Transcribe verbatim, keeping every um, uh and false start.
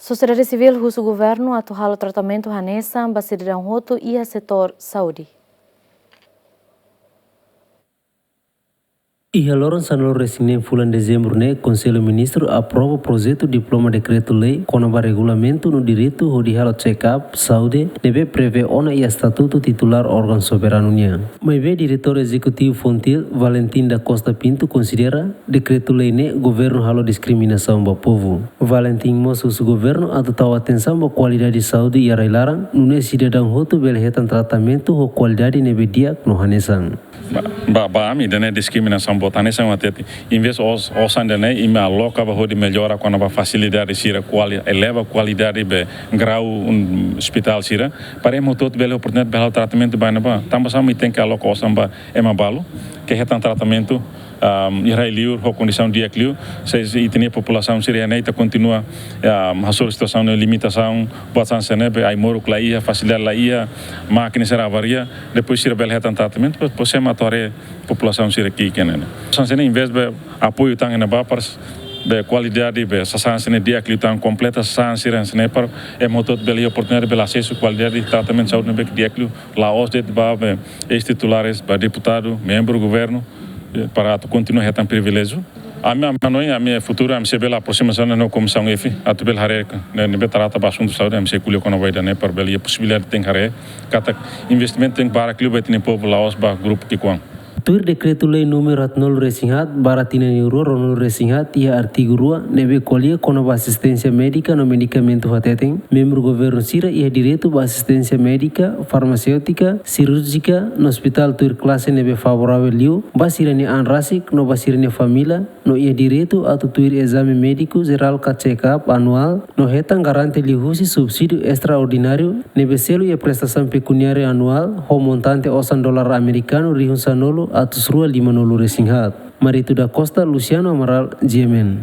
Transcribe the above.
Sosiedade sivíl husu governu atu halo tratamentu hanesan ba sidadaun hotu iha setór saúde. Iha loron sanulu-resin-neen fulan Dezembru ne'e, Konsellu Ministru aprova projetu diploma dekretu-lei kona-ba regulamentu no direitu hodi halo check-up saúde ne'ebé prevee ona iha estatutu titulár órgaun soberanu nian. Maibé Diretór Ezekutivu FONGTIL, Valentim da Costa Pinto, konsidera dekretu-lei ne'e governu halo diskriminasaun ba povu. Valentim mós husu governu atu tau atensaun ba kualidade saúde iha rai-laran, nune'e sidadaun hotu bele hetan tratamentu ho kualidade ne'ebé di'ak no hanesan. Ba, ba, ba ami ida-ne'e diskriminasaun boot, hanesan hatete. Em vez os, osan ida-ne'e imi aloka ba hodi mellora kona-ba fasilidade sira, kuali-, eleva kualidade be grau, um, ospitál sira, para ema hotu-hotu bele oportunidade bele halo tratamentu ba ne'ebá. Tanba sá mak imi tenke aloka osan ba ema balu ke hetan tratamentu, um, iha rai liur, ho kondisaun di'ak liu, se, se ita-nia populasaun sira iha ne'e ita kontinua, um, hasoru situasaun ne'e limitasaun, buat sasán sira ne'ebé ai-moruk la iha, fasilidade la iha, mákina sira avaria, depois sira bele hetan tratamentu, depois, depois ema atu haree populasaun sira ki'ik iha ne'e. Sasán sira ne'e em vez be apoiu tan iha ne'ebá para be kualidade be sasán sira ne'e di'ak liu tan, kompleta sasán sira ne'e para ema hotu-hotu bele oportunidade bele asesu kualidade tratamentu saúde ne'ebé di'ak liu, la'ós de'it ba be eis-titulares, ba deputadu, membru governu, eh, para atu kontinua hetan priviléjiu. Ami, ami hanoin, ami futuru, ami sei bele aprosimasaun no Komisaun F, atu bele haree, ne'e, ne'ebé trata ba asuntu saúde, ami sei ko'alia kona-ba ida-ne'e, para bele iha posibilidade tenke haree katak investimentu tenke barak liu ba ita-nia povu, la'ós ba grupu ki'ikoan. Tuir dekretu-lei númeru haatnulu-resin-haat barra tinan ida rua ruanulu-resin-haat iha artigu rua ne'ebé ko'alia kona-ba asisténsia médika no medikamentu hateten, membru governu sira iha direitu ba asisténsia médika, farmaséutika, sirúrjika no ospitál tuir klase ne'ebé favoravel liu ba sira-nia an rasik no ba sira-nia família, no iha direitu atu tuir ezame médiku jerál ka check-up anuál, no hetan garante liuhusi subsídiu estraordináriu ne'ebé selu iha prestasaun pekuniária anuál ho montante osan dolar amerikanu rihun sanulu atus rua limanulu-resin-haat. Marito da Costa, Luciano Amaral, G M N.